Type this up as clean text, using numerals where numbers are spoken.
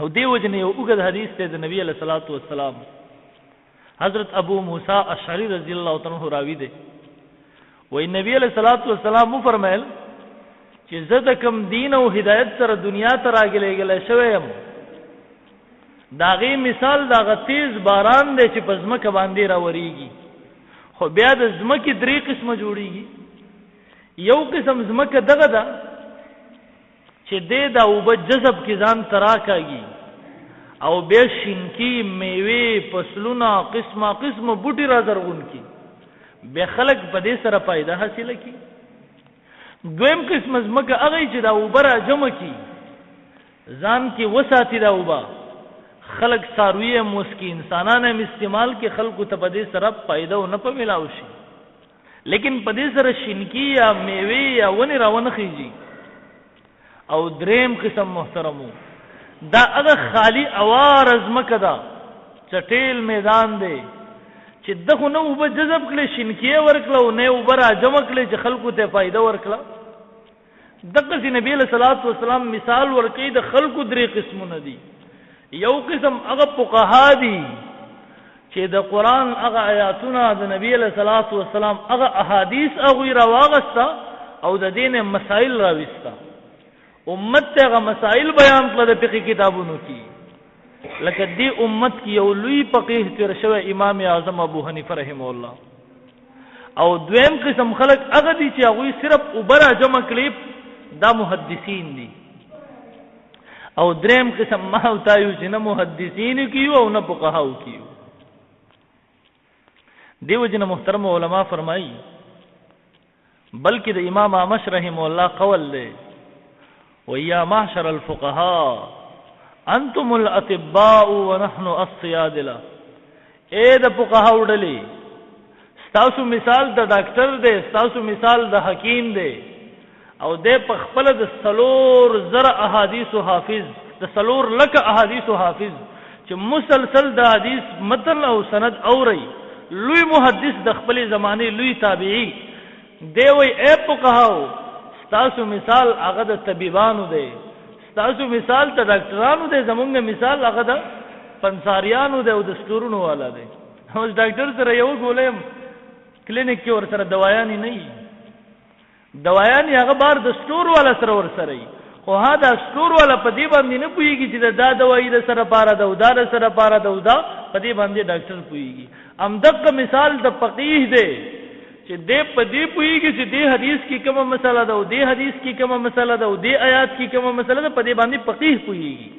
او دې وجې نه یو اوږد حدیث دی د نبی علیه الصلاة والسلام، حضرت ابو موسی اشعری رضی الله تعالی عنہ راوی دی، وایي نبی علیه الصلاة والسلام وفرمایل چې زه د کوم دین او هدایت سره دنیا ته راګلېږلی شوی یم، د هغې مثال د هغه تیز باران دی چې په ځمکه باندې راورېږي، خو بیا د ځمکې درې قسمه جوړېږي. یو قسم ځمکه دغه ده چې دی دا اوبه جذب کې ځان ته راکاږي او بیا شینکي، میوې، فصلونه، قسمه قسمه بوټي را زرغون کړي، بیا خلک په دې سره فایده حاصله کړي. دویم قسم ځمکه هغه چې دا اوبه را جمع کړي، ځان کې وساتي دا اوبه، خلک څاروي هم وڅکي، انسانان هم استعمال کړي، خلکو ته په دې سره فایده او نفع ملاو شي. لیکن په دې سره شینکی یا میوې یا ونې راونه خیږي. او دریم قسم محترمو دا هغه خالی اواره ځمکه ده، چټیل میدان دی چې دغه نه اوبه جذب کړې، شینکی یې ورکړه او نه یې اوبه راجمع کړې چې خلکو ته فایده ورکړه. دقسې نبی علیه الصلاة والسلام مثال ورکوي د خلکو درې قسمونه دي. یو قسم هغه فقها دي چې د قرآن هغه آیاتونه، د نبی علیه الصلاة والسلام هغه احادیث هغوی راواغسته او د دې نه مسایل راویسته، امت ته هغه مسایل بیان کړه د فقهي کتابونو کې. لکه دې امت کې یو لوی فقیه تېر شوی امام اعظم ابو حنیفه رحمه الله. او دویم قسم خلک هغه دي چې هغوی صرف اوبه را جمع کړي، دا محدثین دي. او دریم قسم ما او تا یو چې نه محدثین کیو او نه فقهاو کیو. دیو جن محترم علما فرمایي، بلکې د امام اعمش رحمه الله قول دی، ویا معشر الفقهاء انتم الاطباء ونحن الصيادله. اے د فقهاو ډلې، ستاسو مثال د ډاکټر دی، ستاسو مثال د حکیم دی، او دی په خپله د 4000 احادیثو حافظ، د 4 لکه احادیثو حافظ چې مسلسل د حدیث متن او سند اوري، لوی محدث د خپلې زمانې لوی تابعي دی. وایي ای فقهاو، ستاسو مثال هغه د طبیبانو دی، ستاسو مثال د ډاکټرانو دی، زمونږ مثال هغه د پنساریانو دی او د سټورونو والا دی. اوس ډاکټر سره یو ګولۍ هم کلینیک کې ورسره دوایانې نه وي، دوایانې هغه بار د سټور والا سره ورسره وي، خو ها دا سټور والا په دې باندې نه پوهېږي چې دا دوایي د سره پاره ده او دا د سره پاره ده او دا په دې باندې ډاکټر پوهېږي. همدغه مثال د فقیه دی چې دی په دې پوهېږي چې دې حدیث کې کومه مسله ده او دې حدیث کې کومه مسله ده او دې آیات کې کومه مسله ده، په دې باندې فقیه پوهېږي.